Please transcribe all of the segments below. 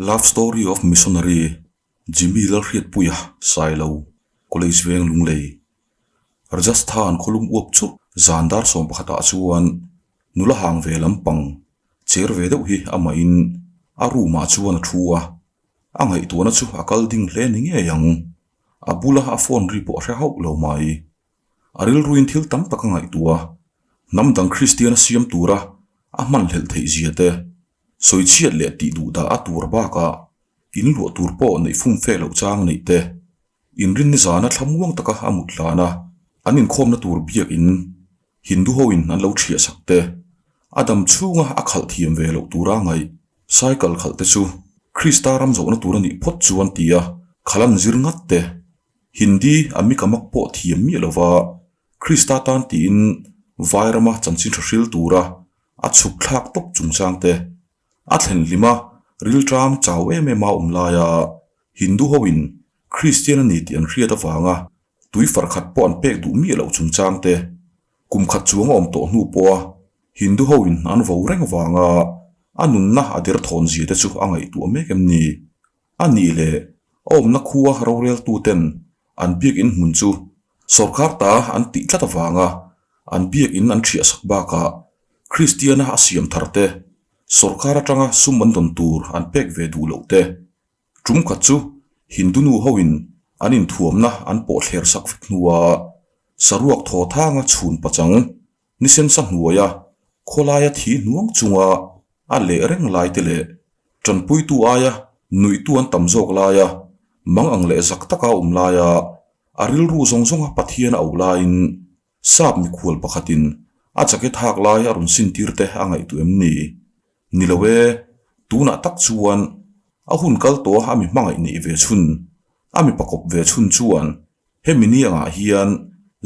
Love Story of Missionary Jimmy Lalhriatpuia Sailo College Veng Lunglei Rajasthan khawlum uap chu zan dar sawm pakhatah chuan nula hang ve lampang cher ve deuh hi amahin a room ah chuan a thu a, a ngaihtuahna chu a kal ding hle ni ngei ang. A bula a phone ri pawh a hre hauh lo mai. A rilruin thil tam tak a ngaihtuah a, hnam dang Kristian a siam tura a hmanhlelh theih zia te, sawichhiat leh tih duh dah a tur bakah in luah tur pawh neih fum fe loh chang neih te, inrinni zana thlamuang taka a mut hlan a, an inkhawmna tur biakin Hindu hoin an lo thiah sak te, a dam chhunga a khalh thiam ve loh tura ngaih cycle khalh te chu Krista ram zawhna tur a nih phawt chuan tia khalh an zir ngat te. Hindi a mikamak pawh thiam miah lova Krista tan tiin Vairama chanchin tha hril tura a chhuk thlak tawp chungchang te a thlen hlim a, rilṭam chau em em a awm laia Hindu hoin Kristian a ni tih an hriat avanga tui farkhat pawh an pek duh miah loh chungchang te kum khat chuang a awm tawh hnu pawha Hindu hoin an vo reng vanga a nunna a derthawn zia te chu a ngaihtuah mek em ni? A nih leh a awmna khua roreltuten an biakinn hmun chu sawrkar ta an tih tlat avanga an biakinn an thiah sak bakah Kristiana a siam thar te, sawrkar atanga sum an dawn tur an pek ve duh loh te, tum khat chu Hindu nu hoin an inthuamna an pawh thler sak vek hnua saruak thaw thanga chhun pachang Nisensa hnuaia khawlaia thi hnuang chunga a leh reng lai te leh tanpuitu aia nuihtu an tam zawk laia mang ang leh zak taka awm laia a rilru zawng zawnga Pathian a auh laiin sap mikhual pakhatin a jacket hak lai a rawn sintir te a ngaihtuah em ni? Ni lo e, tunah tak chuan a hun kal tawh a mi hmangaih neih ve chhun, a mi pakawp ve chhun chuan hemi ni angah hian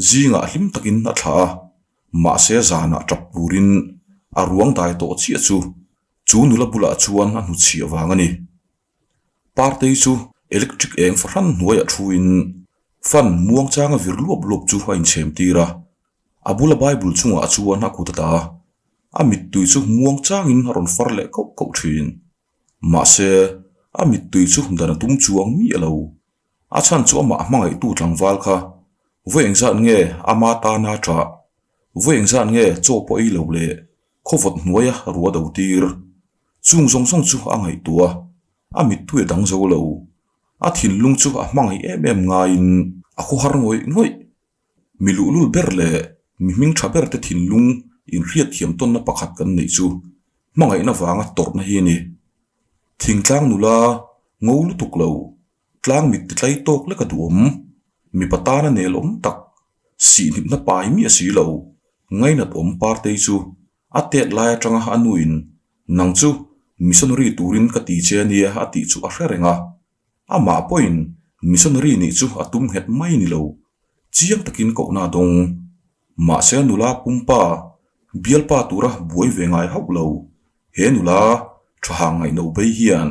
zingah hlim takin a thlah a, mahse zanah tap turin a ruang dai tawh chiah chu chu nula bulah chuan a hnuchhiah vang a ni. Partei chu electric eng fahran hnuaiah thuin fan muangchanga vir luap luap chu a inchhem tir a, a bula Bible chungah chuan a kut a ta a, a mittui chu muangchangin a rawn far leh koh koh thin. Mahse, a mittui chu dan a tum chuang miah lo. A chhan chu amah hmangaihtu tlangval kha vawi engzat nge ama tana ṭah, vawi engzat nge chaw pawh ei lo leh khawvawt hnuaia ruah do tir. Chung zawng zawng chu a ngaihtuah a, a mittui a dang zo lo. A thinlung chu a hmangaih em em ngaiin a khawhar ngawih ngawih. Mi luhlul ber leh mi hming tha ber te thinlung inhriatthiam tawnna pakhat kan neih chu hmangaihna vanga tawrhna hi a ni. Thingtlang nula ngo lutuk lo, tlang mit ti tlai tawk lek a duhawm, mipa tana nel awm tak, sihhnipna pai miah si lo, ngainat awm partei chu A tet lai atanga a nuin, Nang chu missionary turin ka ti che ania a tih chu a hre reng a. Amah pawhin missionary nih chu a tum nghet mai ni lo, chiang takin kohna a dawng. Mahse a nula pumpa, bialpa tura buai ve ngai hauh lo. He nula tha hang ngaihno bei hian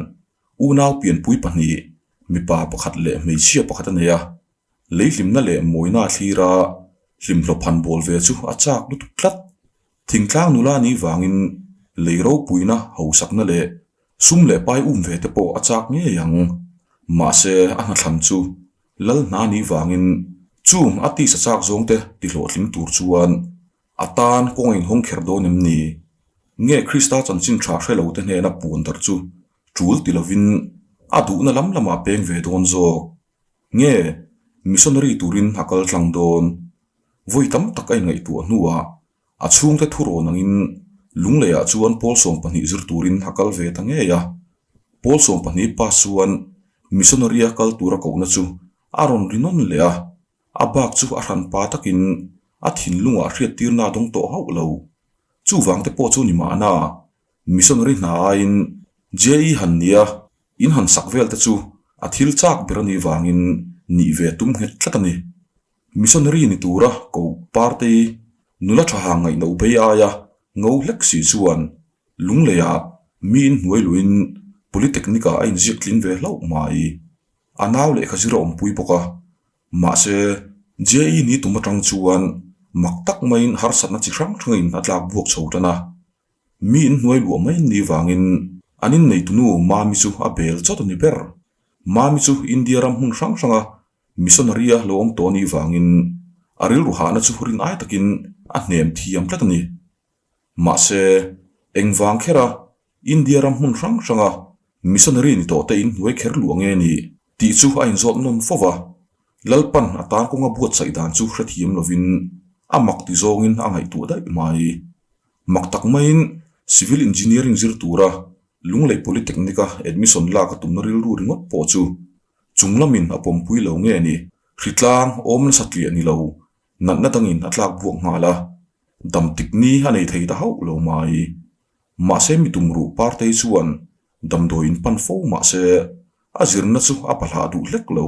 unau pianpui pahnih, mipa pakhat leh hmeichhia pakhat a nei a. Leihlimna leh mawina a thlir a, hlimhlawp han bawl ve chu a chak lutuk tlat. Thingtlang nula nih vangin lei ropuina, hausakna leh sum leh pai um ve te pawh a chak ngei ang. Mahse, a hnathlan chu lal hna nih vangin chung a tisa chak zawng te tihlawhtling tur chuan a tan kawng a inhawng kher dawn em ni? Nge Krista chanchin tha hre lo te hnena puan darh chu tul ti lovin a duhna lam lamah peng ve dawn zawk? Nge missionary turin a kal tlang dawn? Vawi tam tak a inngaihtuah hnuah a chhungte thurawn angin Lungleiah chuan pawl 12 zir turin a kal ve ta ngei a. Pawl 12 pass chuan missionary a kal tura kohna chu a rawn ri nawn leh a, a bak chu a hran pa takin a thinlungah hriattirna a dawng tawh hauh lo. Chuvang te pawh chu ni mahna missionary hna aiin JE han nia In han sak vel te chu a thil chak ber a nih vangin nih ve tum nghet tlat a ni. Missionary ni tura ko party nula tha hang ngaih no bei aia ngo hlek si chuan Lungleiah mi in hnuai luhin Polytechnic ah a inziak tling ve hlauh mai. A nau lehkha zir a awmpui bawk a, mahse JE ni tum atang chuan mak tak maiin harsatna chi hrang hrangin a tlak buak chho tan a. Mi in hnuai luah mai ni vangin An inneitunu Mami chu a bel chawt a ni ber. Mami chu India ram hmun hrang hranga missionary-a lo awm tawh a nih vangin a rilru hahna chu rin ai takin a hnem thiam tlat a ni. Mahse, engvang khera India ram hmun hrang hranga missionary ni tawhte in hnuai kher luah nge ni tih chu a inzawt nawn fo va. Lalpan a tan kawnga buatsaih dan chu hrethiam lovin a mak ti zawngin a ngaihtuah daih mai. Mak tak maiin Civil Engineering zir tura Lunglei Polytechnic-a admission lak a tumna rilru ringawt pawh chu chung lamin a pawmpui lo nge ni? Hritlang awm nasa tliah ni lo, natna dangin a tlak buak nghal a, dam tik ni a nei thei ta hauh lo mai. Mahse mi tumruh Partei chuan damdawi in pan fo mahse a zirna chu a pahlah duh hlek lo.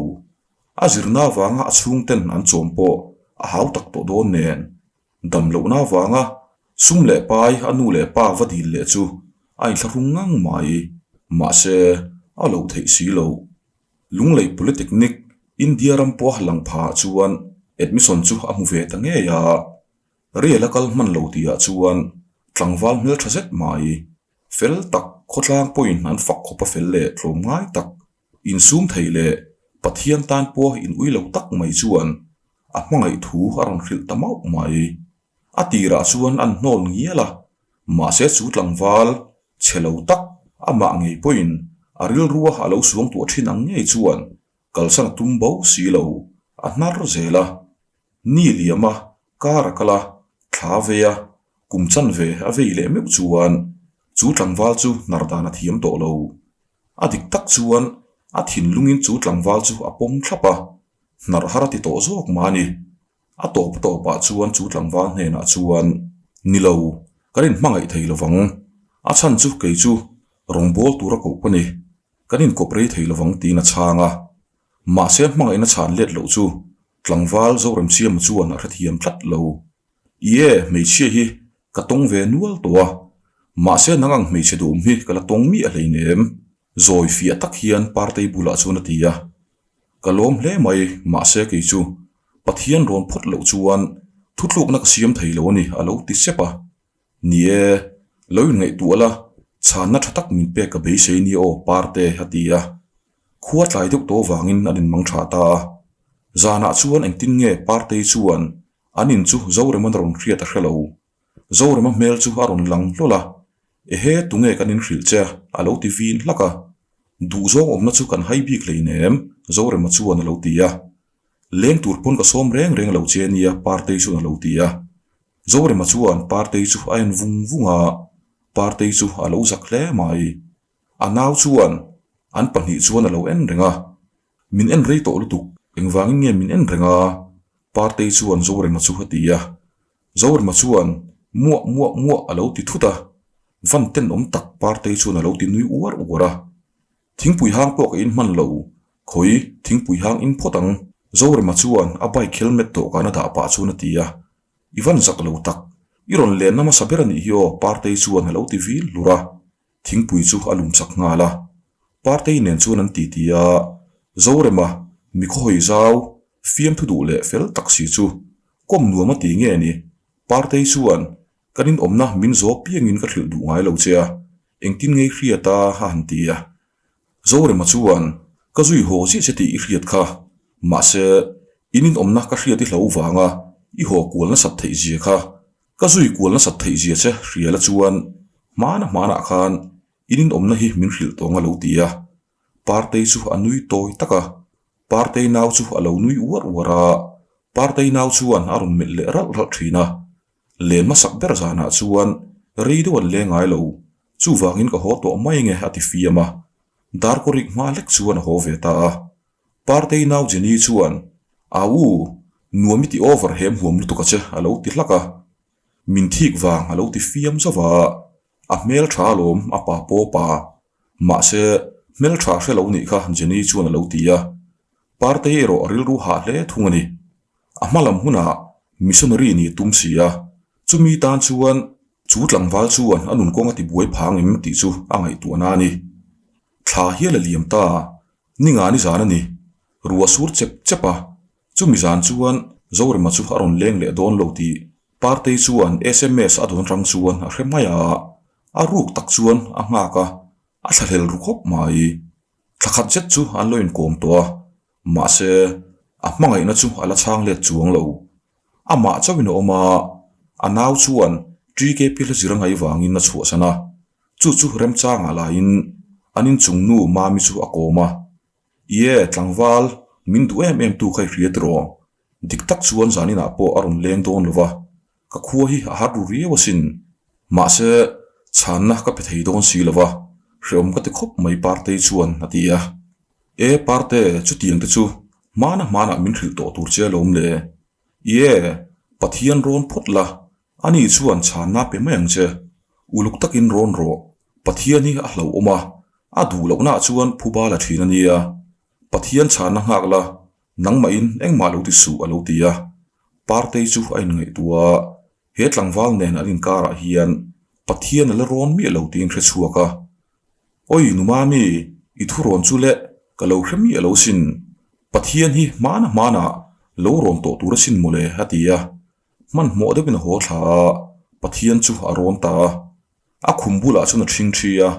A zirna avanga a chhungten an chawm pawh a hau tak tawh dawn nen. Dam lohna avanga sum leh pai a nu leh pa va dil leh chu a inthlahrung ngang mai. Mahse a loh theih si lo. Lunglei Polytechnic India ram pawha lang phah chuan admission chu a hmu ve ta ngei a. Rial a kal hman lo tihah chuan tlangval hmeltha zet mai, fel tak khawtlang pawhin an fak khawp a fel leh tlawmngai tak, insum thei leh Pathian tan pawh in ui lo tak mai chuan a hmangaih thu a rawn hrilh ta mauh mai. A tirah chuan an hnawl ngial a, mahse chu tlangval chhe lo tak amah ngei pawhin a rilrua a lo suangtuah thin ang ngei chuan kalsan a tum bo si lo, a hnar zel a. Ni liam a, kar a kal a, thla vei a, kum chanve a vei leh meuh chuan chu tlangval chu hnar dan a thiam tawh lo. A dik tak chuan a thinlungin chu tlangval chu a pawm thlap a, hnar har a ti tawh zawk mah a ni. A tawp tawpah chuan chu tlangval hnenah chuan, Ni lo, kan inhmangaih thei lo vang. A chhan chu kei chu rawngbawl tura koh ka ni. Kan inkawp rei thei lo vang tiin a chhang a. Mahse hmangaihna chhan let loh chu tlangval Zoremsiama chuan a hrethiam tlat lo. Ie, hmeichhia hi ka tawng ve nual tawh a, mahse nang ang hmeichhe duhawm hi ka la tawng miah hleinem, zawi fiah tak hian Partei bulah chuan a ti a. Ka lawm hle mai, mahse kei chu Pathian rawn phawt loh chuan thutlukna ka siam thei lo a ni a lo ti sep a. Ni e, lo inngaihtuah la, chhanna tha tak min pek ka beisei nia aw Parte a ti a. Khua tlai deuh tawh vangin an inmang tha ta a. Zanah chuan engtin nge Partei chuan an in chu Zorema'n a rawn hriat a hre lo. Zorema hmel chu a rawn lang hlawl a, Ehe, tunge kan inhrilh che a? a lo ti vin hlak a. Duhzawng awmna chu kan hai bik hleinem, Zorema chuan a lo ti a. Leng tur pawn ka sawm reng reng lo che nia, Partei chuan a lo ti a. Zorema chuan Partei chu a en vung vung a, Partei chu a lo zak hle mai. A nau chuan an pahnih chuan a lo en reng a, Min en rei tawh lutuk, engvangin nge min en reng a? Partei chuan Zorema chu a ti a. Zorema chuan muah muah muah a lo ti thut a, van tenawm tak Partei chuan a lo ti nui uar uar a. Thingpui hang pawh ka in hman lo, khawi thingpui hang in phawt ang, Zorema chuan a bike helmet dawhkan a dah pah chuan a ti a. I van zak lo tak, i rawn lenna hmasa ber a nih hi aw Partei chuan a lo ti vil hlur a. Thingpui chu a lum chak nghal a, Partei nen chuan an titi a, Zorema mi khawhawi zau, fiamthu duh leh fel tak si chu kawm nuam a ti nge ni? Partei chuan kan inawmna min zawh piangin ka hrilh duh ngai lo che a, engtin ngei hriat a a han ti a. Zorema chuan ka zui haw chiah che tih i hriat kha, mahse in inawmna ka hriat i hlo vanga i haw kual nasat theih zia kha Ka zui kual nasat theih zia che hria la chuan hmana hmanah khan in inawmna hi min hrilh tawng a lo ti a. Partei chu a nui tawi tak a, Partei nau chu a lo nui uar uar a, Partei nau chuan a rawn melh leh ralh ralh thin a. Len hmasak ber zanah chuan rei deuh an leng ngai lo, chuvangin ka haw tawh mai nge a ti fiam a. Darkawrik hma hlek chuan a haw ve ta a. Partei nau Jenny chuan, Au u, nuam i ti over hem huam lutuk a che, a lo ti hlak a. Min thik vang a lo ti fiam zauh a, a hmel tha alawm a pa pawp a. Mahse, hmel tha hre lo nih kha Jenny chuan a lo ti a. Partei erawh a rilru hah hle thung a ni. A hma lam hunah missionary ni tum si a, chumi tan chuan chu tlangval chuan a nunkawng a ti buai phang em tih chu a ngaihtuahna a ni. Thla hial a liam ta, ni nga ni zan a ni. Ruah sur chep chep a, chumi zan chuan Zorema chu a rawn leng leh dawn lo tih Partei chuan sms a dawn rang chuan a hre mai a, a ruk tak chuan a nghak a. A thlahlel ru khawp mai. Thla khat zet chu an lo inkawm tawh a, mahse, a hmangaihna chu a la chhang let chuang lo. Amah chauhin a awm a, a nau chuan TKP hla zir a ngaih vangin a chhuahsan a, chu chu remchangah laiin an inchung nu Mami chu a kawm a. Ie, tlangval, min duh em em tu kha i hria tiraw? Dik tak chuan zaninah pawh a rawn leng dawn lo va, ka khua hi a har ru riau asin. Mahse, chhanna ka pe thei dawn si lo va, hreawm ka ti khawp mai Partei chuan a ti a. E Parte, chutiang te chu hmana hmanah min hrilh tawh tur che alawm le. Ie, Pathian rawn phawt la, ani chuan chhanna pe mai ang che. Uluk takin rawn rawh, Pathian hi a hlauhawm a, a duh lohnaah chuan phuba la thin a nia. Pathian chhanna nghak la, nangmahin engmah lo ti suh a lo ti a. Partei chu a inngaihtuah a, he tlangval nen an inkarah hian Pathian a la rawn miah lo tiin hre chhuak a. Awi nu Mami, i thu rawn chu le, ka lo hre miah lo sin. Pathian hi hmana hmanah lo rawn tawh tur asin mawle a ti a. Hmanhmawh deuhin a haw thla a, Pathian chu a rawn ta a. A khum bulah chuan a ṭhing ṭhi a,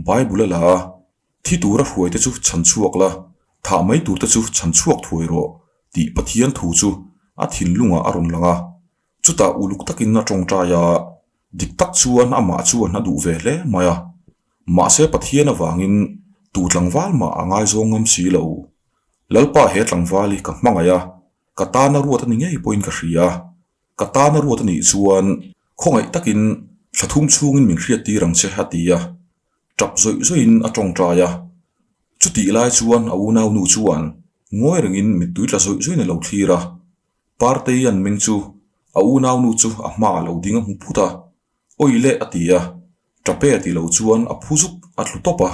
Bible a la a, Thi tura hruaite chu chhan chhuak la, thah mai turte chu chhan chhuak thuai rawh, tih Pathian thu chu a thinlungah a rawn lang a. Chutah uluk takin a tawngtai a, dik tak chuan amah chuan a duh ve hle mai a. Mahse Pathian avangin tu tlangval mah a ngaizawng ngam si lo. Lalpa he tlangval hi ka hmangaih a, ka tana ruat a ni ngei pawhin ka hria. Ka tana ruat a nih chuan khawngaih takin thla thum chhungin min hriattir ang che a ti a. Tap zawih zawihin a tawngtai a. Chutih lai chuan a unaunu chuan ngawi rengin mittui tla zawih zawihin a lo thlir a. Partei an meng chu a unaunu chu a hmaah lo ding a hmu phut a. Awi leh a ti a. Tape a ti lo chuan a phu zuk a tlu tawp a.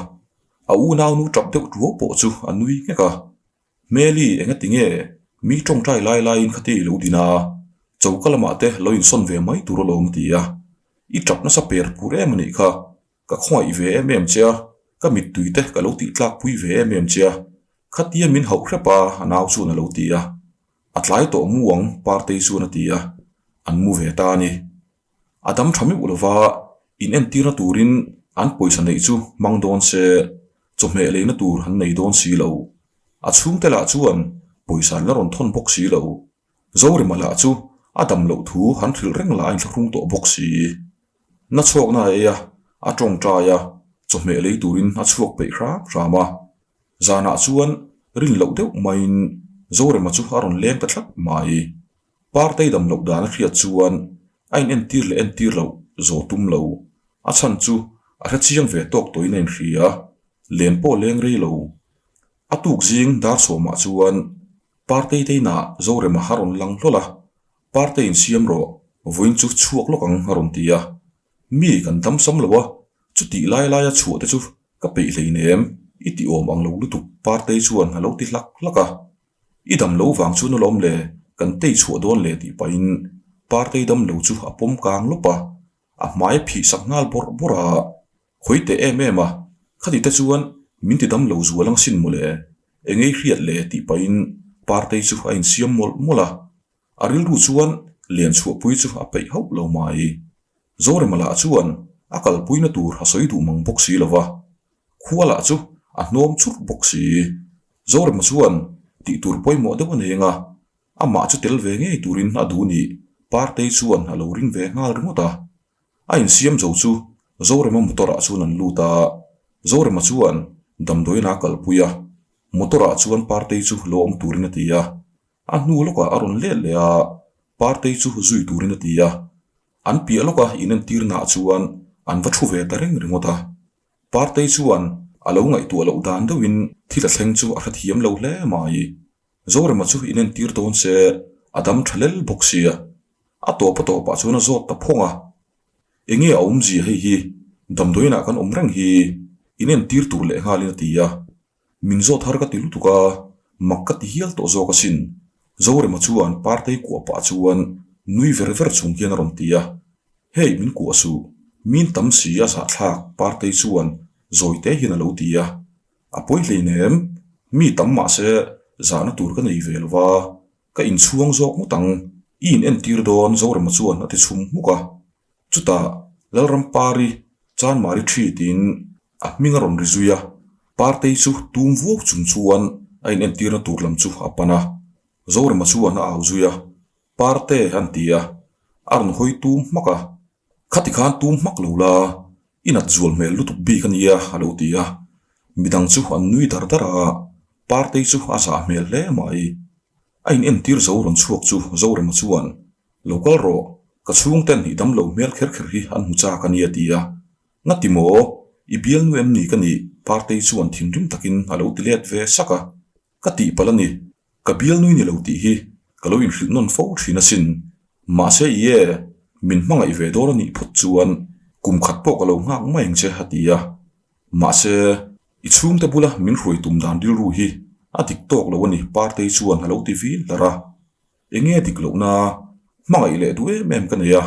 A unaunu tap deuh tuau pawh chu a nui nghek a. Hmeli, engati nge mi tawngtai lai laiin khati i lo din a, choka lamah te lo insawn ve mai tur alawm ti a, i tap nasa per pur em a nih kha, ka khawngaih ve em em che a, ka mittui te ka lo tih tlak pui ve em em che a, khatia min hauh hrep a, a nau chuan a lo ti a, a tlai tawh mu ang Partei chuan a ti a, an mu ve ta a ni. A dam tha meuh lova, in entirna turin an pawisa neih chu hmang dawn se, chawhmeh leina tur an nei dawn si lo. A chhungte lah chuan pawisa an la rawn thawn bawk si lo. Zorema lah chu a dam loh thu han hrilh reng lah a inthlahrung tawh bawk si. Na chhuakna a ei a, a tawngtai a, chawhmeh lei turin a chhuak peih hram hram a. Zanah chuan rin loh deuh maiin Zorema chu a rawn leng ta tlat mai. Partei dam loh dan a hriat chuan a in entir leh entir loh zawh tum lo. A chhan chu a hre chiang ve tawk tawhin a inhria. Len pawh leng rei lo. A tuk zing dar sawmah chuan Partei te inah Zorema a rawn lang hlawl a, Partei insiam rawh, vawiin chu chhuak lawk ang a rawn ti a. Mi kan dam sam lo a, chutih lai laia chhuah te chu ka peih hleinem, i ti awm ang lo lutuk Partei chuan a lo ti hlak hlak a. I dam lo vang chuan alawm le, kan tei chhuah dawn le tih pahin Partei dam lo chu a pawm kang lawp a, a hmai a phih sak nghal bawrh bawrh a, Hawi teh em em a, khati te chuan min ti dam lo zual ang sin mawle, engei hriat le tih pahin Partei chu a insiam mawlh mawlh a, a rilru chuan lian chhuahpui chu a peih hauh lo mai. Zorema lah chuan a kalpuina tur a sawi duh mang bawk si lo va, Khua lah chu a hnawm churh bawk si. Zorema chuan tih tur pawimawh deuh a nei ang a, amah chu tel ve ngei turin a duh nih Partei chuan a lo ring ve nghal ringawt a. A insiam zo chu Zorema motor ah chuan an lut a, Zorema chuan damdawiin a kalpui a, motor ah chuan Partei chu lo awm turin a ti a. A hnu lawkah a rawn let leh a, Partei chu zui turin a ti a. An piah lawka inentirnaah chuan an va thu ve ta reng ringawt a. Partei chuan a lo ngaihtuah loh dan deuhin thil a thleng chu a hrethiam lo hle mai. Zorema chu inentir dawn se a dam tha lel bawk sia. A tawp a tawpah chuan a zawt ta phawng a. Enge a awmzia hei hi damdawiinah kan awm reng hi inentir tur leh nghalin a ti a. Min zawt har ka ti lutuk a, mak ka ti hial tawh zawk asin. Zorema chuan Partei kuah pah chuan nui ver ver chung hian a rawn ti a. Hei min kuah suh, min tam si a zahthlak Partei chuan zawi te hian a lo ti a. A pawi hleinem, mi tam mahse zahna tur ka nei ve lo va, ka inchhuang zawk ngawt ang, i in entir dawn Zorema chuan a ti chhum hmuk a. Chutah Lalrampari, Chanmari thi tiin. A hming a rawn ri zui a, Partei chu tum vuau chung chuan a inentirna tur lam chu a pan a. Zorema chuan a au zui a, Parte an ti a, a rawn hawi tum hmak a. Khati khan tum hmak lo la, i nat zual hmel lutuk bik a nia a lo ti a. Midang chu an nui dar dar a, Partei chu a zah hmel hle mai. A inentir zo rawn chhuak chu Zorema chuan, Lo kal rawh, ka chhungten i damlo hmel kher kher hi an hmu chak a nia ti a. Ngati maw? I bialnu em ni ka nih? Partei chuan thinrim takin a lo ti let ve sak a. Ka tihpalh a ni. Ka bialnui ni lo tih hi ka lo inhrilh nawn fo thin asin. Mahse i e, min hmangaih ve dawn a nih phawt chuan kum khat pawh ka lo nghak mai ang che a ti a. Mahse, i chhungte bula min hruai tum dan rilru hi a dik tawk lo a ni Partei chuan a lo ti vil hlar a. Enge dik lohna hmangaih leh duh em em ka nei a,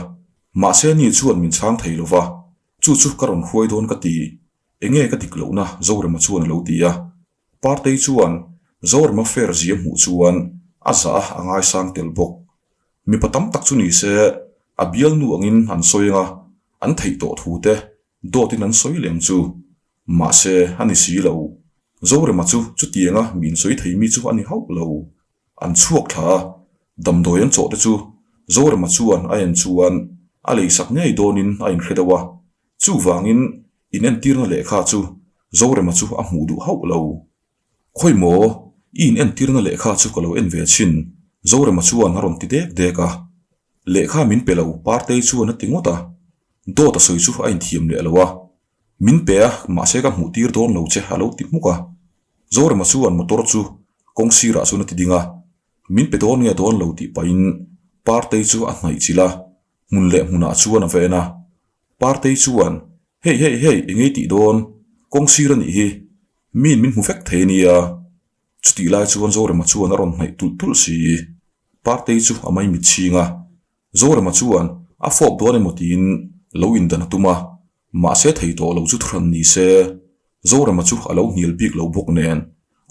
mahse ni chuan min chhang thei lo va, chu chu ka rawn hruai dawn ka ti. Enge ka dik lohna Zorema chuan a lo ti a. Partei chuan Zorema fair zia hmuh chuan a zah a a ngaisang tel bawk. Mipa tam tak chu ni se a bialnu angin an sawi anga an theih tawh thu te dawtin an sawi leh ang chu. Mahse a ni si lo. Zorema chu chutianga mi insawi thei mi chu a ni hauh lo. An chhuak thla a, damdawi an chawh te chu Zorema chuan a en chuan a leisak ngei dawnin a inhre deuh a, chuvangin inentirna lehkha chu Zorema chu a hmuh duh hauh lo. Khawi maw, i inentirna lehkha chu ka lo en ve thin, Zorema chuan a rawn ti dek dek a. Lehkha min pe lo, Partei chuan a ti ngawt a. Dawt a sawi chu a inthiam leh lo a. Min pe a, mahse ka hmuh tir dawn lo che a lo ti hmuk a. Zorema chuan motor chu kawng sirah chuan a ti ding a, min pe dawn nge dawn lo tih pahin Partei chu a hnaih chilh a, hmun leh hmunah chuan a va en a. Partei chuan, Hei hei hei, engei tih dawn? Kawng sir a nih hi, miin min hmu vek thei a nia. Chutih lai chuan Zorema chuan a rawn hnaih tulh tulh si. Partei chu a maimit chhing a, Zorema chuan a fawp dawn emaw tiin lo indan a tum a, mahse thei tawh lo chu thuhran ni se, Zorema chu a lo hnial bik lo bawk nen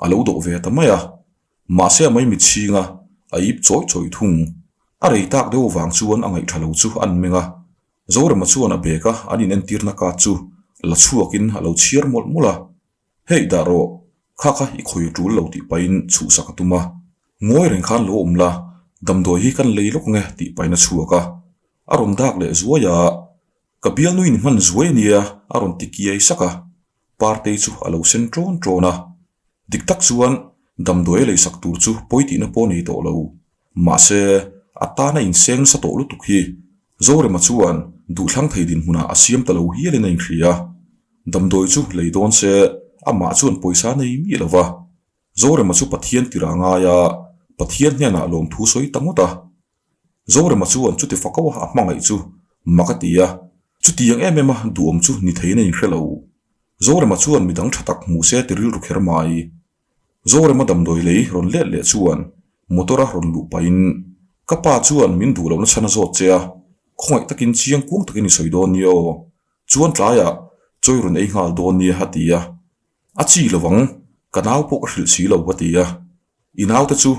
a lo dawh ve ta mai a, mahse a maimit chhing a, a ip chawi chawi thung. A rei tak deuh vang chuan a ngaih tha lo chu an meng a, Zorema chuan a bag a an inentirna card chu la chhuakin a lo chhiar mawlh mawlh a. Hei dah rawh, kha kha i khawi tul lo tih pahin chhuhsak a tum a. Ngawi reng khan lo awm la, damdawi hi kan lei lawk nge tih pahin a chhuak a. A rawn dak leh zuai a, Ka bialnu in hman zuai a nia a rawn ti kiai sak a. Partei chu a lo sen ṭawn ṭawn a. Dik tak chuan damdawi a leisak tur chu pawi tihna pawh a nei tawh lo. Mahse, a tana inseng nasa tawh lutuk hi Zorema chuan duhthlang thei dinhmunah a siam ta lo hialin a inhria. Damdawi chu lei dawn se amah chuan pawisa nei miah lo va. Zorema chu Pathian tirh a ngai a, Pathian hnenah lawmthu sawi ta ngawt a. Zorema chuan chuti fako a hmangaih chu mak a ti a, chutiang em em a duhawm chu ni theiin a inhre lo. Zorema chuan midang tha tak hmu se ti rilru kher mai. Zorema damdawi lei rawn let leh chuan motor a rawn luh pahin, Ka pa chuan min duh lohna chhan a zawt che a, khawngaih takin chiang kuang takin i sawi dawn nia aw. Chuan tlaiah chawi rawn ei nghal dawn nia a ti a. A chi lo ang, ka nau pawh ka hrilh si lo a ti a. I naute chu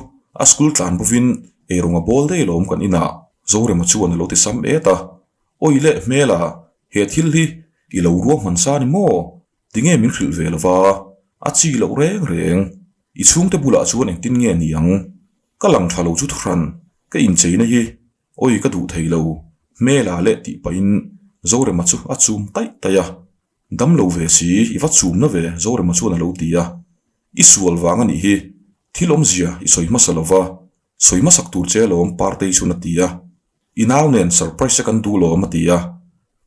a school tlan bovin eirawng a bawl daih alawm kan inah Zorema chuan a lo ti sam et a. Awi leh hmela, he thil hi i lo ruahman sa ni maw? Tinge min hrilh ve lova, a chi loh reng reng. I chhungte bulah chuan engtin nge ni ang? Ka lang tha lo chu thuhran, ka incheina hi awi ka duh thei lo, hmela leh tih pahin Zorema chu a chum taih taih a. Dam lo ve si, i va chumna ve, Zorema chuan a lo ti a. I sual vang a nih hi, thil awmzia i sawi hmasa lova, sawi hmasak tur che alawm Partei chuan a ti a. I nau nen surprise a kan duh lawm a ti a.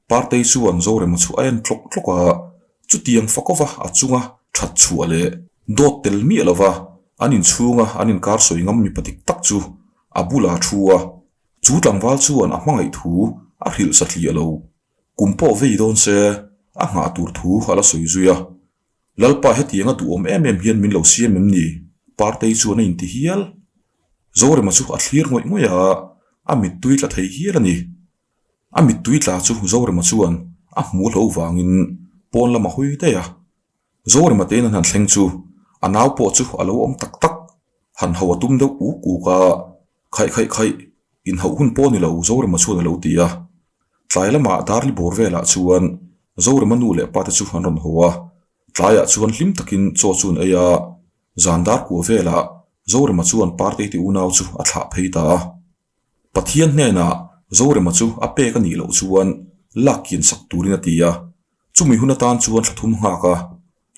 Partei chuan Zorema chu a en tlawk tlawk a, chutiang fakova a chunga that chhuah leh dawt tel miah lova an inchhunga an inkar sawi ngam mipa dik tak chu a bulah a thu a. Chu tlangval chuan a hmangaih thu a hrilh satliah lo. Kum pawh vei dawn se a nghah tur thu a la sawi zui a. Lalpa hetianga duhawm em em hian min lo siam em ni? Partei chuan a inti hial. Zorema chu a thlir ngawih ngawih a, a mittui tla thei hial a ni. A mittui tla chu Zorema chuan a hmuh hlo vangin pawn lam a hawi daih a. Zorema tein an han thleng chu a nau pawh chu a lo awm tak tak, han hau a tum deuh uk uk a, Khaih khaih khaih, inhauh hun pawh ni lo Zorema chuan a lo ti a. Tlai lamah Darli bawr velah chuan. Zorema nu leh pa te chu an rawn haw a, tlaiah chuan hlim takin chaw chu an ei a, zan dar kua velah Zorema chuan Partei te unau chu a thlah phei ta a. Pathian hnenah Zorema chu a pek a nih loh chuan lak kian sak turin a ti a, chumi hun atan chuan thla thum nghak a,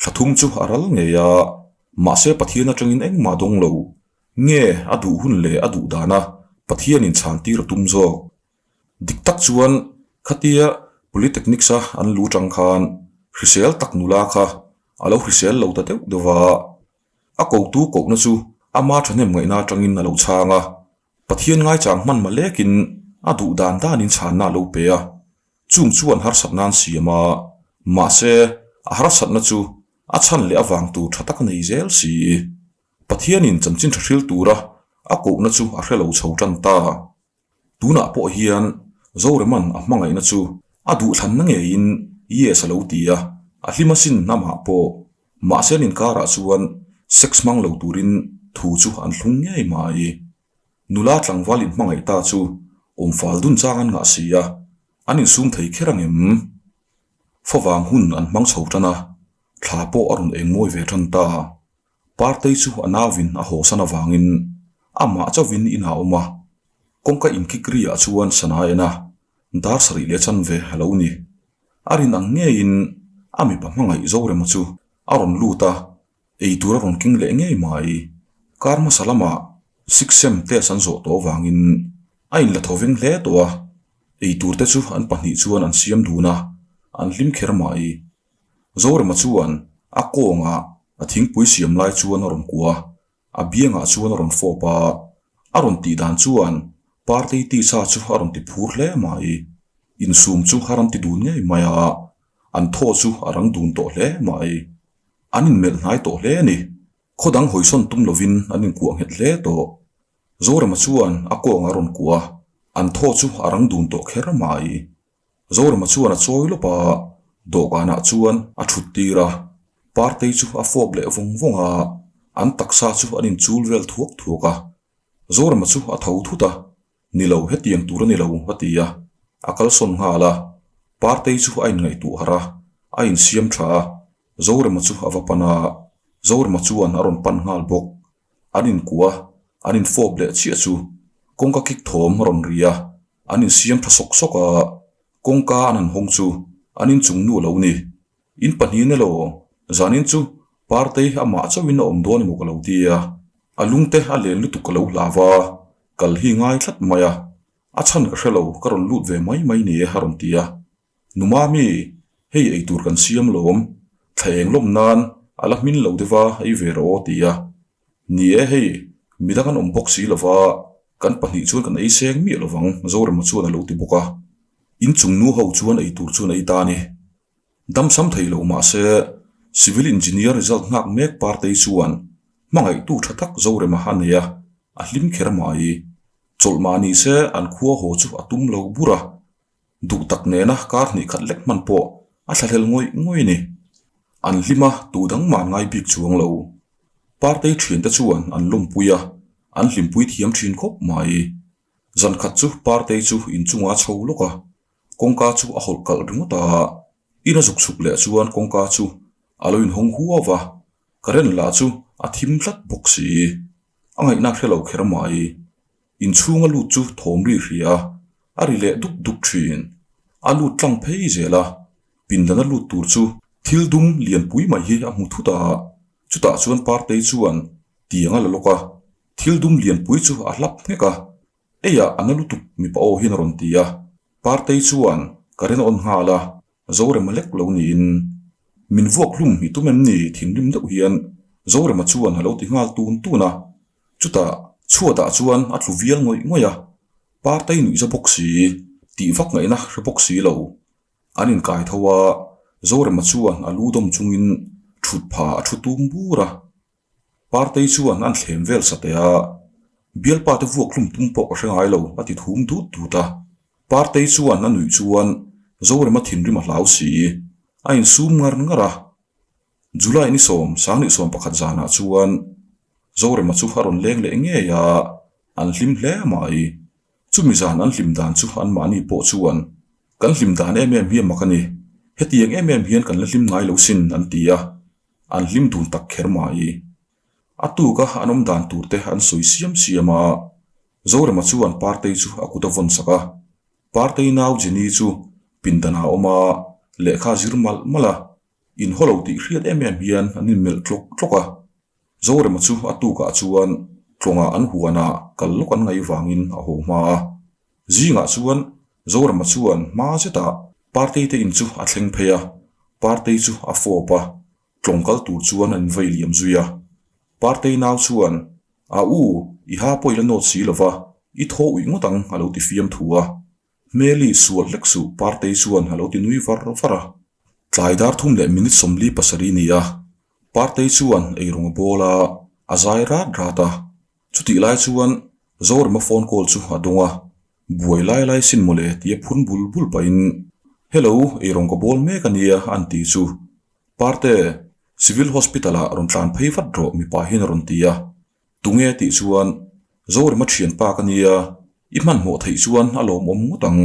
thla thum chu a ral ngei a, mahse Pathian atangin engmah dawng lo nge a duh hun leh a duh dana Pathianin chhan tir a tum zawk. Dik tak chuan khatia Polytechnics-a an lu tang khan hrisel tak nula kha a lo hrisel lo ta deuh deuh va, a kotu kohna chu ama thahnem ngaihna atangin a lo chhang a, Pathian ngaichang hman malekin a duh dan danin chhanna a lo pe a, chung chuan harsatna an siam a, mahse a harsatna chu a chhan leh avang tur tha tak a nei zel si. Pathianin chanchin tha hril tura a kohna chu a hre lo chho tan ta. Tunah pawh hian Zoreman a hmangaihna chu a duhthlanna ngeiin Yes a lo ti a, a hlim asin amah pawh. Mahse an inkarah chuan sex hmang lo turin thu chu an thlung ngei mai. Nula tlangval inhmangaih ta chu awmfal dun chang an ngah si a, an insum thei kher ang em? Favang hun an hmang chho tan a, thla pawh a rawn eng mawi ve tan ta. Partei chu a nauvin a hawsan avangin amah chauhin inah a awm a, kawngka inkik riah chuan sana a en a, dar sarih leh chanve a lo ni. A rin ang ngeiin a mipa hmangaih Zorema chu a rawn lut a, eitur a rawn keng leh ngei mai. Kar hmasa lamah six sem test an zawh tawh avangin a inla tho veng hle tawh a, eitur te chu an pahnih chuan an siam dun a, an hlim kher mai. Zorema chuan a kawngah a thingpui siam lai chuan a rawn kuah a, a biangah chuan a rawn fawp a, a rawn tih dan chuan Partei tisa chu a rawn ti phur hle mai. Insum chu a rawn ti dun ngei mai a, an thaw chu a rang dun tawh hle mai. An inmelh hnai tawh hle a ni. Khaw dang hawisawn tum lovin an inkuah nghet hle tawh. Zorema chuan a kawngah a rawn kuah a, an thaw chu a rang dun tawh kher mai. Zorema chuan a chawi lawp a, dawhkanah chuan a thut tir a, Partei chu a fawp leh vawng vawng a, an taksa chu an inchul vel thuak thuak a. Zorema chu a tho thut a, Ni lo, hetiang tur a ni lo, a ti a, a kalsawn nghal a. Partei chu a inngaihtuah harh a, a insiam tha a, Zorema chu a va pan a, Zorema chuan a rawn pan nghal bawk. An inkuah a, an infawp leh chiah chu kawngka kik thawm a rawn ri a, an insiam tha sawk sawk a, kawngka an han hawng chu an inchung nu a lo ni. In pahnihin elaw, zanin chu Partei amah chauhin a awm dawn emaw ka lo ti a, a lungte a len lutuk ka lo hlau va, kal hi ngai tlat mai a, a chhan ka hre lo, ka rawn lut ve mai mai ni e a rawn ti a. Nu Mami, hei eitur kan siam lawm, thla eng lawm nan a la hmin lo deuh a, ei ve rawh aw ti a. Ni e hei, midang an awm bawk si lova, kan pahnih chuan kan ei seng miah lovang Zorema chuan a lo ti bawk a. Inchung nu ho chuan eitur chuan ei ta a ni. Damsam thei lo mahse, Civil Engineer result nghak mek Partei chuan hmangaihtu tha tak Zorema a nei a, a hlim kher mai. Chawlh mah ni se an khua haw chu a tum lo bur a. Duh tak nena kar hnih khat lek hman pawh a thlahlel ngawih ngawih a ni. An hlim a, tu dang mah an ngai bik chuang lo. Partei thiante chuan an lawmpui a, an hlimpui thiam thin khawp mai. Zan khat chu Partei chu inchungah a chho lawk a, kawngka chu a hawlh kalh ringawt a. In a zuk chhuk leh chuan kawngka chu a lo inhawng huau a, current lah chu a thim tlat bawk si. A ngaihna hre lo kher mai. Inchhung a lut chu thawm ri hria a, a ri leh dup dup thin. A lut tlang phei zel a, pindan a lut tur chu thil dum lianpui mai hi a hmu thut a, chutah chuan Partei chuan tiang a la lawk a, thil dum lianpui chu a hlap nghek a, Eiah a na lutuk mipa aw hian a rawn ti a, Partei chuan ka ren awn nghal a, Zorema lek lo niin min vuak hlum i tum em ni thinrim deuh hian Zorema chuan a lo ti nghal tun tun a, chutah chhuatah chuan a tlu vial ngawih ngawih a, Partei nuih za bawk si, tih vak ngaihna hre bawk si lo. An inkai tho a, Zorema chuan a lu dawm chungin thut pha a thu tum bur a. Partei chuan an thlem vel sateh a, bialpa te vuak hlum tum pawh ka hre ngai lo a ti thum dut dut a. Partei chuan a nuih chuan Zorema thinrim a hlau si, a insum ngar ngar a. July ni sawm, Sangnih 11 zanah chuan Zorema chu a rawn leng leh ngei a, an hlim hle mai. Chumi zan an hlim dan chu anmahni pawh chuan kan hlim dan em em hi a mak a ni. Hetiang em em hian kan la hlim ngai lo sin an ti a, an hlim dun tak kher mai. A tuka an awm dan tur te an sawi siam siam a, Zorema chuan Partei chu a kut a vawn sak a. Partei nau Jenny chu pindanah a awm a, lehkha a zir malh malh a, inhaw lo tih hriat em em hian an inmelh tlawk tlawk a. Zorema chu a tukah chuan tlawngah an huanah kal lawk an ngaih vangin a haw hma a. Zingah chuan Zorema chuan hma zetah Partei te in chu a thleng phei a, Partei chu a fawp a, tlawng kal tur chuan an invei liam zui a. Partei nau chuan, A u, i ha pawh i la nawt si lova, i thaw uih ngawt ang a lo ti fiam thu a. Hmeli sual hlek suh Partei chuan a lo ti nui var var a. Tlai dar thum leh minute 47 ni a, Partei chuan eirawng a bawl a, a zai rat rat a. Chutih lai chuan Zorema phone call chu a dawng a, buai lai lai sin mawle tia phun bul bul pahin, Hello, eirawng ka bawl mek a nia an ti chu. Parte, Civil Hospital ah rawn tlan phei vat rawh mipa hian a rawn ti a. Tunge tih chuan, Zorema thianpa ka nia, i hmanhmawh theih chuan a lawmawm ngawt ang.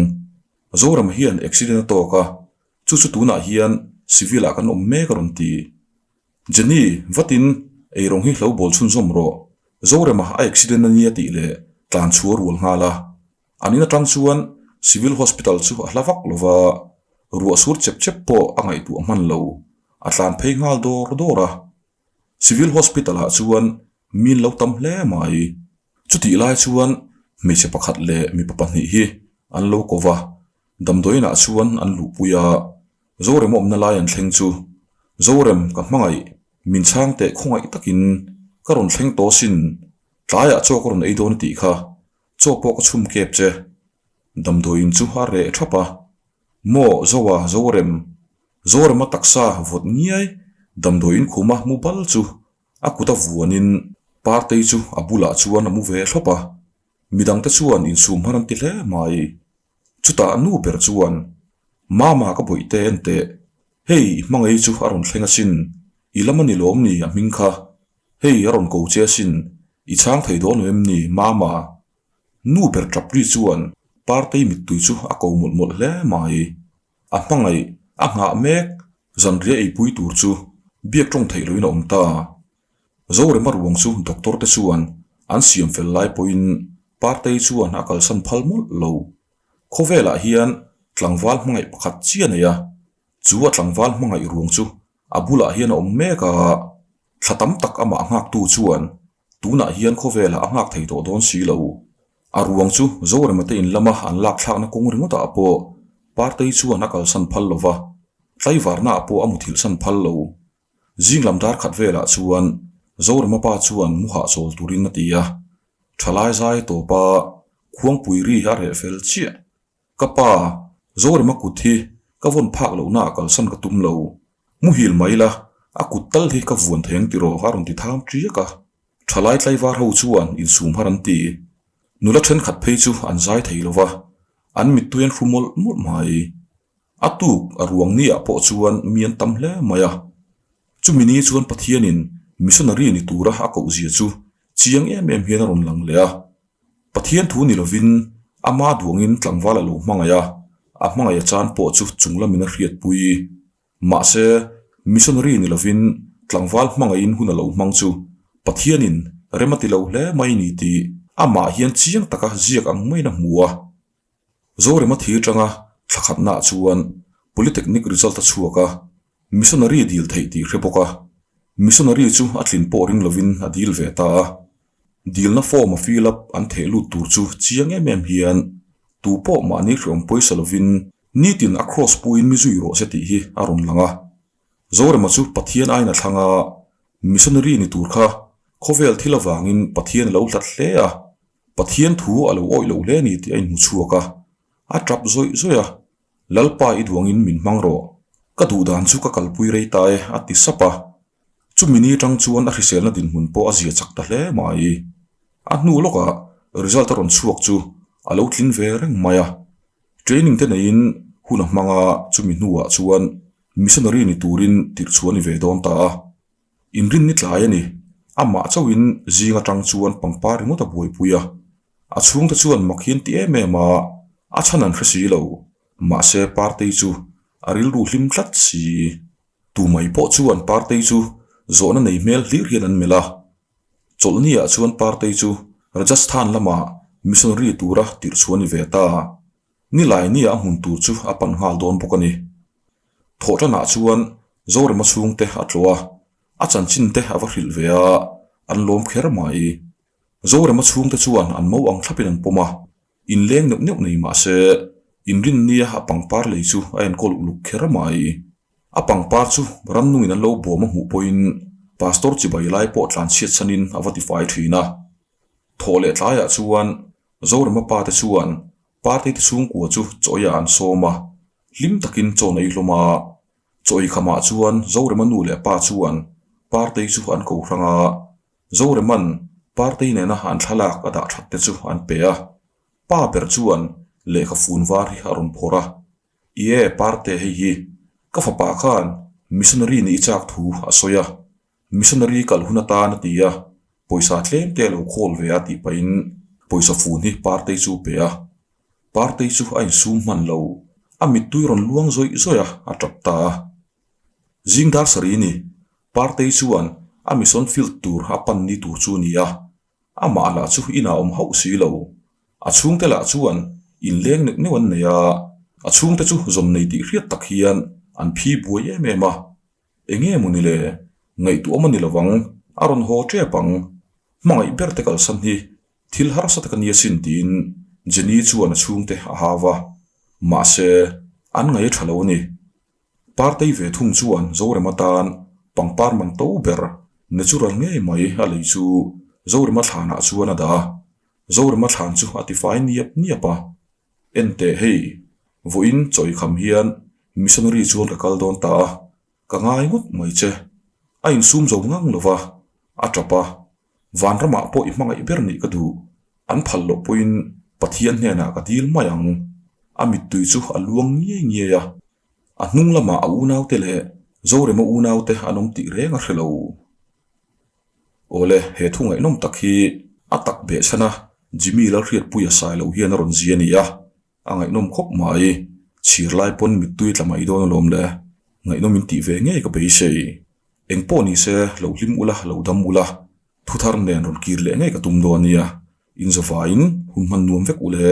Zorema hian accident a tawk a, chu chu tunah hian civil ah kan awm mek a rawn ti. Jenny, vatin eirawng hi hlo bawl chhunzawm rawh. Zorema a accident a nia tih leh tlan chhuah rual nghal a. An in atang chuan civil hospital chu a hla vak lo va, ruah sur chep chep pawh a ngaihtuah hman lo, a tlan phei nghal dawr dawr a. Civil Hospital ah chuan min lo tam hle mai. Chutih lai chuan hmeichhe pakhat leh mipa pahnih hi an lo ko va, damdawiin ah chuan an luhpui a, Zorem awmna lai an thleng chu, Zorem ka hmangaih, min chhang teh khawngaih takin ka rawn thleng tawh sin, tlaiah chaw ka rawn ei dawn a tih kha, chaw pawh ka chhum kep che. Damdawiin chu a reh thap a, Maw Zoa Zorem Zorema taksa vawt ngiai damdawiin khuma mu bal chu a kut a vuanin Partei chu a bulah chuan a mu ve thlawp a, midangte chuan insum har an ti hle mai. Chutah nu ber chuan, Mama ka bawihte en teh, hei i hmangei chu a rawn thleng asin, i lam a ni lawm ni a hming kha, hei a rawn ko che asin, i chhang thei dawn lo em ni Mama? Nu ber tap ri chuan Partei mittui chu a ko mawlh mawlh hle mai. A hmangaih, a nghah mek, zanriah eipui tur chu biak tawng theih loin a awm ta. Zorema ruang chu doctor te chuan an siam fel lai pawhin Partei chuan a kalsan phal mawlh lo. Khawvelah hian tlangval hmangaih pakhat chiah a nei a, chu a tlangval hmangaih ruang chu a bulah hian a awm mek a, thla tam tak amah nghaktu chuan tunah hian khawvelah a nghak thei tawh dawn si lo. A ruang chu Zorema te in lama an lak thlakna kawng ringawtah pawh Partei chuan a kalsan phal lo va, tlaivarnaah pawh a muthilhsan phal lo. Zing lam dar khat velah chuan Zorema pa chuan mu hahchawl turin a ti a, thalai zai tawpa khuangpui ri a reh fel chiah. Ka pa, Zorema kut hi ka vawn phak lohnaah kalsan ka tum lo. Muhil mai la, a kut tal hi ka vuan thei ang tiraw a rawn ti tham ṭiak a. Ṭhalai tlaivar ho chuan insum har an ti. Nula ṭhenkhat phei chu an zai thei lo va, an mittui an hru mawlh mawlh mai. A tuk a ruang ni ah pawh chuan mi an tam hle mai a. Chumi ni chuan Pathianin missionary ni tura a koh zia chu chiang em em hian a rawn lang leh a. Pathian thu ni lovin ama duangin tlangval a lo hmangaih a, a hmangaih a chan pawh chu chung lamin a hriatpui. Mahse, missionary ni lovin tlangval hmangaihin hun a lo hmang chu Pathianin rem a ti lo hle mai ni tih amah hian chiang taka ziak ang maiin a hmu a. Zorema thir tanga thla khatnaah chuan Polytechnic result a chhuak a, missionary dil theih tih hre bawk a, missionary chu a tlin pawh ring lovin a dil ve ta a. Dilna form a fill up an theh lut tur chu chiang em em hian tu pawh mahni hreawm pawisa lovin nitin a cross puiin mi zui rawh se tih hi a rawn lang a. Zorema chu Pathian aiin a thlang a, missionary ni tur kha khawvel thil avangin Pathian a lo hlat hle a, Pathian thu a lo awih lo hle ni tih a inhmu chhuak a, a tap zawih zawih a, Lalpa i duangin min hmang rawh, ka duh dan chu ka kalpui rei ta e a ti sap a. Chumi ni atang chuan a hriselna dinhmun pawh a zia chak ta hle mai. A hnu lawkah result a rawn chhuak chu a lo tling ve reng mai a. Training te neiin hun a hmang a, chumi hnuah chuan missionary ni turin tirhchhuah a ni ve dawn ta a. Inrinni tlai a ni. Amah chauhin zing atang chuan pangpar ringawt a buaipui a. A chhungte chuan mak hi an ti em em a, a chhan an hre si lo. Mahse Partei chu A rilru hlim tlat si. Tumai pawh chuan Partei chu zawhna nei hmel hlir hian an melh a. Chawlhniah chuan Partei chu Rajasthan lamah missionary tura tirh chhuah a ni ve ta. Nilai nia a hmun tur chu a pan nghal dawn bawk a ni. Thawhtanah chuan Zorema chhungte a tlawh a, a chanchin te a va hrilh ve a, an lawm kher mai. Zorema chhungte chuan an mo ang thlapin an pawm a, inleng neuh neuh nei mah se, inrinnia a pangpar lei chu a enkawl uluk kher mai. A pangpar chu rannungin an lo bawm a hmuh pawhin Pastor chibai lai pawh tlanchhiat chhanin a va tifai thin a. Thawh leh tlaiah chuan Zorema pa te chuan Party te chhungkua chu chawiah an sawm a, hlim takin chaw nei hlawm a. Chawi khamah chuan Zorema nu leh pa chuan Party chu an ko hrang a, Zorema'n Party nena an thlalak a dah that te chu an pe a. Pa ber chuan lehkha fun var hi a rawn phawrh a, Ie, Parte hei hi ka fapa khan missionary nih i chak thu a sawi a, Missionary kal hun atan a ti a, pawisa tlem te a lo khawl ve a tih pahin pawisa fun hi Partei chu pe a. Partei chu a insum hman lo, a mittui rawn luang zawih zawih a, a tap ta a. Zing dar sarih ni, Partei chuan a mission field tur a pan ni tur chu a ni a, amah lah chu inah awm hauh si lo. A chhungte lah chuan inleng neuh neuh an nei a, a chhungte chu zawn nei tih hriat tak hian an phi buai em em a. Enge maw ni le? Ngaihtuah a ni lovang, a rawn haw tep ang. Hmangaih ber te kalsan hi thil harsa tak a nia sin tiin Jenny chuan a chhungte a hau a. Mahse, an ngaih a tha lo a ni. Partei ve thung chuan Zorema tan pangpar man to ber natural ngei mai a lei chu Zorema thlanah chuan a dah a. Zorema thlan chu a tifai niap niap a. Enteh hei, vawiin chawi kham hian missionary chuan ka kal dawn ta a, ka ngai ngawt mai che. A insum zo ngang lo va, a tap a, vanramah pawh i hmangaih ber nih ka duh, an phal loh pawhin Pathian hnenah ka dil mai ang. A mittui chu a luang ngiai ngiai a, a hnung lamah a unaute leh Zorema unaute an awm tih reng a hre lo. Awle, he thu ngaihnawm tak hi a tak beh chhan a, Jimmy Lalhriatpuia sai loh hian a rawn zia a ni a, a ngaihnawm khawp mai. Chhir lai pawn mittui tla mai dawn alawm le, ngaihnawm in tih ve ngei ka beisei. Eng pawh ni se, lo hlim ula, lo dam ula, thuthar nen rawn kir leh ngei ka tum dawn a nia, inzawvaiin hun hman nuam vek ule.